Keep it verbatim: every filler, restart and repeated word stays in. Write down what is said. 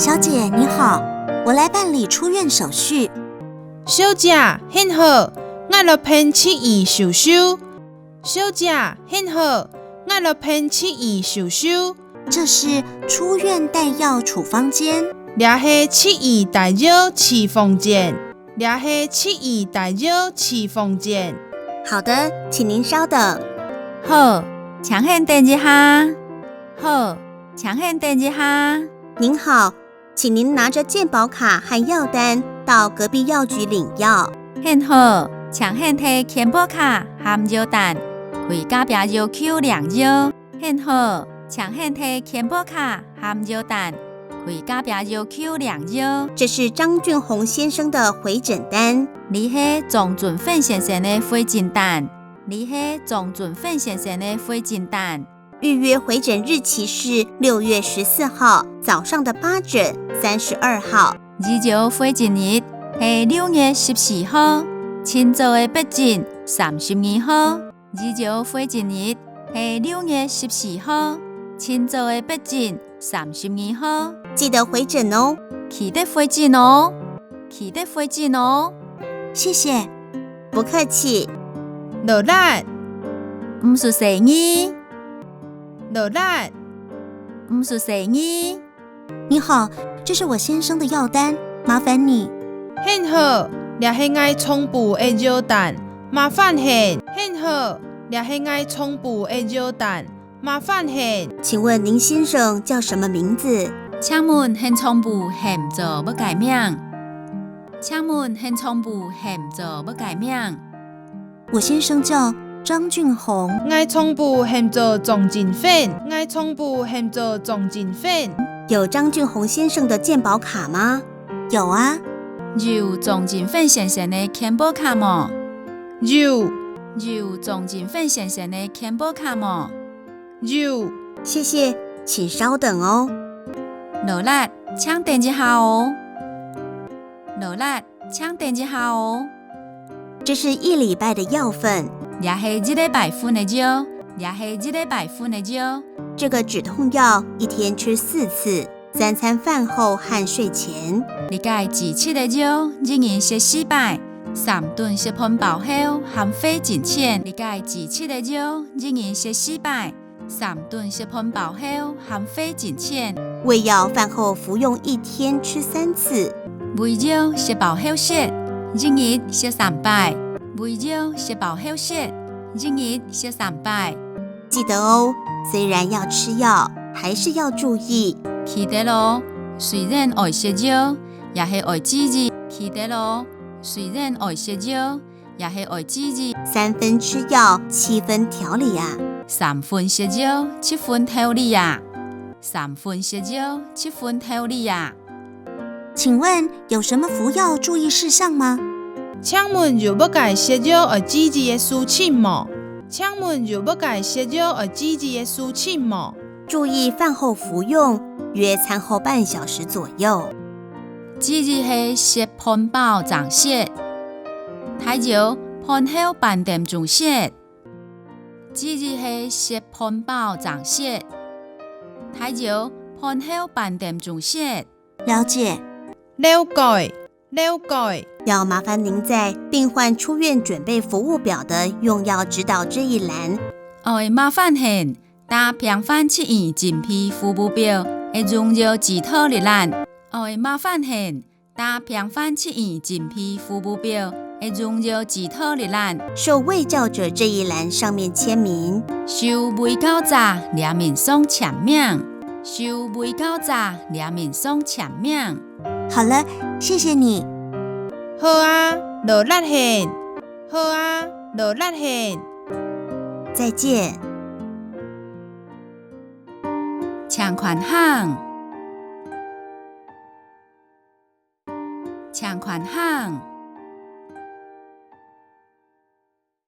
小姐，你好，我来办理出院手续。小姐，你好，𠊎來辦出院手續。小姐，你好，𠊎來辦出院手續。这是出院带药处方间。这係出院带药处方间。这係出院带药处方间。好的，请您稍等。好，请你等一下。好，请你等一下。您好，请您拿着健保卡和药单到隔壁药局领药。你好，请你提健保卡和药单，去隔壁药局领药。你好，请你提健保卡和药单，去隔壁药局领药。这是张俊宏先生的回诊单。这是张俊宏先生个回诊单。这是张俊宏先生个回诊单。预约回诊日期是六月十四号早上的八诊，三十二号。预约回诊日系六月十四号，清早个八诊，三十二号。预约回诊日系六月十四号，清早个八诊，三十二号。记得回诊哦。记得回诊哦。记得回诊哦。谢谢。不客气。勞力。毋使細義。勞力。毋使細義。你好，这是我先生的药单，麻烦你。你好，这系𠊎丈夫个药单，麻烦你。你好，这系𠊎丈夫个药单，麻烦你。请问您先生叫什么名字？请问你丈夫喊做麼个名？请问你丈夫喊做麼个名？我先生叫张俊宏。𠊎丈夫喊做张俊宏。𠊎丈夫喊做张俊宏。有张俊宏先生的健保卡吗？有啊。有张俊宏先生个健保卡無？有。有张俊宏先生个健保卡無？有。谢谢，请稍等哦。勞力，请等一下哦。勞力，请等一下哦。这是一礼拜的药粉。这系一礼拜份个药。这系一礼拜份个药。这个止痛药一天吃四次，三餐饭后和睡前。这个止咳个药，一日食四擺，三頓食飯飽後和睡進前。这个止咳个藥，一日食四擺，三頓食飯飽後和睡進前。胃药饭后服用，一天吃三次。胃藥食飽後食，一日食三擺。胃藥食飽後食，一日食三擺。记得哦，虽然要吃药，还是要注意。记得哦，虽然愛食药，也係愛注意。记得哦，虽然愛食藥， 也係愛注意。三分吃药，七分调理啊。三分食藥，七分調理啊。三分食藥，七分調理啊。请问有什么服药注意事项吗？请问有麼个食藥愛注意个事情無？请问有麼个食藥愛注意个事情無？注意饭后服用，约餐后半小时左右。注意係食飯飽正食。 大約飯後半點鐘食。注意係食飯飽正食。大約飯後半點鐘食。了解。了解，了解。要麻烦您在病患出院准备服务表的用药指导这一栏。愛麻煩你，在病患出院準備服務表个用藥指導這欄。愛麻煩你， 在病患出院準備服務表个用藥指導這欄。受衛教者这一栏上面签名。受衛教者這面上簽名。受衛教者這面上簽名。好了，谢谢你。好啊，勞力你。好啊，勞力你。再见。請寬行。 請寬行。